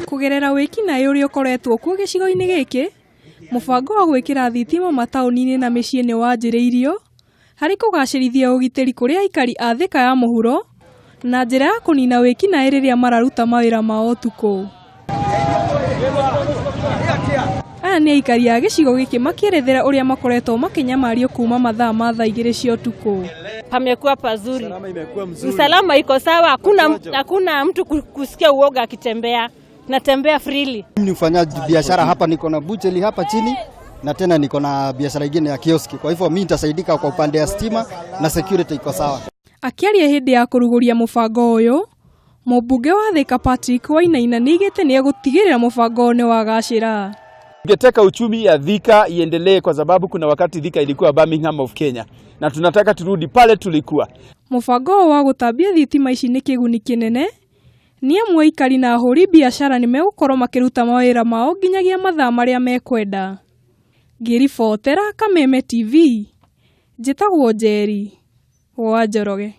Kũgerera wĩkinaĩ ũrĩa ũkoretwo kuo gĩcigo-inĩ gĩkĩ, mũbango wa gwĩkĩra thitima mataũni-inĩ na mĩciĩ nĩ wanjĩrĩirio harĩ kũgacĩrithia ũgitĩri kũrĩ aikari a Thika ya mũhuro na njĩra ya kũnina wĩkinaĩ rĩrĩa mararuta mawĩra mao ũtukũ. Aya nĩ aikari a gĩcigo gĩkĩ makĩerethera ũrĩa makoretwo makĩnyamario kuma mathaa ma thaa 2 cia ũtukũ. Pamekuwa pazuri, Usalama imekuwa mzuri. Usalama iko sawa, hakuna, hakuna mtu kusikia uoga akitembea, natembea freely. Mimi ni mfanyaji biashara hapa, niko na butchery hapa chini na tena niko na biashara ingine ya kioski. Kwa hivyo mimi nitasaidika kwa upande ya stima na security iko sawa. Akĩaria hĩndĩ ya kũrugũria mũbango ũyũ, mũmbunge wa Thika Patrick Wainaina nĩaugĩte nĩegũtigĩrĩra mũbango ũyũ nĩwagacĩra. Tungetaka uchumi ya Thika iendelee kwa sababu kuna wakati Thika ilikuwa Birmingham of Kenya na tunataka turudi pale tulikuwa. Mũbango ũyũ wa gũtambia thitima ici nĩ kĩguni kĩnene nĩ amu aikari na ahũri biacara nĩ megũkorwo makĩruta mawĩra mao nginyagia mathaa marĩa mekwenda. Ngĩribotera Kameme TV, njĩtagwo Njeri wa Njoroge.